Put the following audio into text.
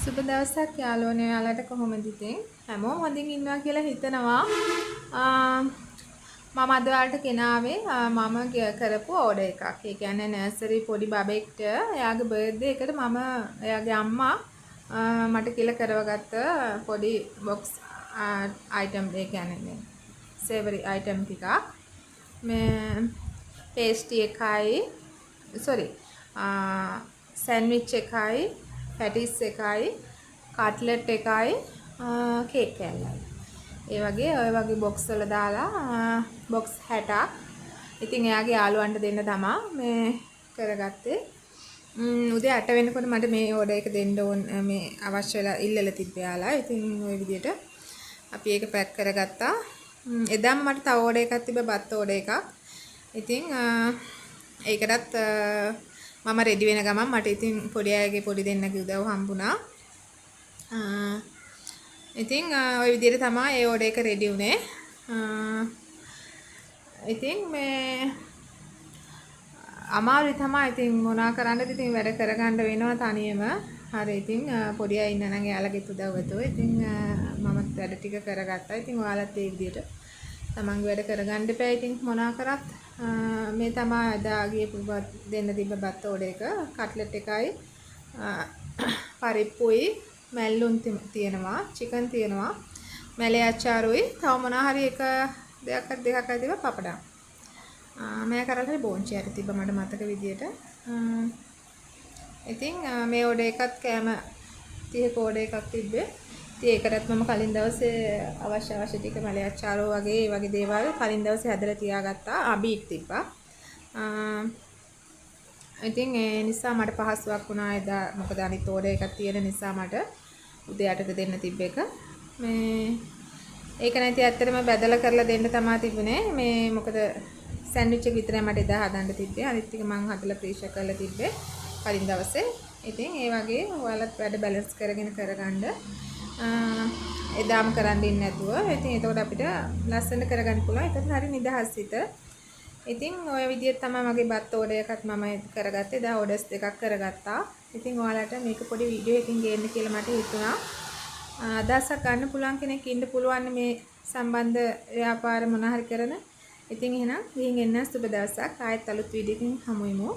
සුබ දවසක් යාළුවනේ. ඔයාලට කොහොමද ඉතින්? හැමෝම හොඳින් ඉන්නවා කියලා හිතනවා. මම අද ඔයාලට ගෙනාවේ මම කරපු ඕඩර් එකක්. ඒ කියන්නේ නර්සරි පොඩි බබෙක්ට එයාගේ බර්ත්ඩේ එකට මම එයාගේ අම්මා මට කියලා කරවගත්ත පොඩි බොක්ස් අයිටම්, ඒ කියන්නේ මේ සේවරි අයිටම් ටිකක්. මේ පේස්ට්‍රි එකයි, සෝරි, සෑන්ඩ්විච් එකයි, පැටිස් එකයි, කට්ලට් එකයි, කේක් කෑල්ලයි. ඒ වගේ ඔය වගේ බොක්ස් වල දාලා බොක්ස් 60ක්. ඉතින් එයාගේ යාළුවන්ට දෙන්න තමා මේ කරගත්තේ. උදේ 8 වෙනකොට මට මේ ඕඩර් එක දෙන්න ඕන, මේ අවශ්‍ය වෙලා ඉල්ලලා තිබ්බේ යාලා. ඉතින් ඔය විදිහට අපි ඒක පැක් කරගත්තා. එදාම මට තව ඕඩර් එකක් තිබ්බා, බත් ඕඩර් එකක්. ඉතින් ඒකටත් මම රෙඩි වෙන ගමන් මට ඉතින් පොඩි අයගේ පොඩි දෙන්නගේ උදව් හම්බුණා. ඉතින් ඔය විදිහට තමයි ඒ ඕඩර් එක රෙඩි වුණේ. ඉතින් මේ අමාරුයි තමයි. ඉතින් මොනා කරන්නද, ඉතින් වැඩ කරගන්න වෙනවා තනියම. හරි, ඉතින් පොඩි අය ඉන්න නම් එයාලගෙත් උදව් ඇතුව ඉතින් මමත් වැඩ ටික කරගත්තා. ඉතින් ඔයාලත් ඒ විදිහට තමන්ගේ වැඩ කරගන්න එපා ඉතින් මොනා කරත්. මේ තමා එදා ගියපු බත් දෙන්න තිබ්බ බත් ඕඩර් එක. කට්ලට් එකයි, පරිප්පුයි, මැල්ලුම් තියෙනවා, චිකන් තියෙනවා, මැලේ අචාරුයි, තව මොනා හරි එක දෙයක් හරි දෙකක් හරි තිබ්බා, පපඩම්. මෑ කරලා හරි බෝංචි හරි තිබ්බා මට මතක විදියට. ඉතින් මේ ඕඩර් එකත් කෑම 30ක ඕඩර් එකක් තිබ්බේ. ඉතින් ඒකටත් මම කලින් දවසේ අවශ්‍ය අවශ්‍ය ටික, මැලේ අචාරෝ වගේ ඒ වගේ දේවල් කලින් දවසේ හදලා තියාගත්තා. බීට් තිබ්බා. ඉතින් ඒ නිසා මට පහසුවක් වුණා එදා, මොකද අනිත් ඕඩර් එකක් තියෙන නිසා මට උදේ 8ට දෙන්න තිබ්බ එක. මේ ඒක නැති ඇත්තටම බැදලා කරලා දෙන්න තමා තිබුණේ. මේ මොකද සෑන්ඩ්විච් එක විතරයි මට එදා හදන්න තිබ්බේ. අනිත් ටික මං හදලා ප්‍රීෂර් කරලා තිබ්බේ කලින් දවසේ. ඉතින් ඒ වගේ ඔයාලත් වැඩ බැලන්ස් කරගෙන කරගන්න. එදාම කරන් ඉන්නේ නැතුව. ඉතින් එතකොට අපිට ලස්සන කරගන්න පුළුවන්. එතකොට හරි නිදහස් හිත. ඉතින් ඔය විදිහට තමයි මගේ බත් ඕඩර් එකත් මම කරගත්තේ. එදා ඕඩර්ස් දෙකක් කරගත්තා. ඉතින් ඔයාලට මේක පොඩි වීඩියෝ එකකින් ගේන්න කියලා මට හිතුණා. අදහසක් ගන්න පුළුවන් කෙනෙක් ඉන්න පුළුවන් මේ සම්බන්ධ ව්‍යාපාර මොන හරි කරන. ඉතින් එහෙනම් ගිහින් එන්න, සුබ දවසක්. ආයෙත් අලුත් වීඩියෝ එකකින් හමු වෙමු.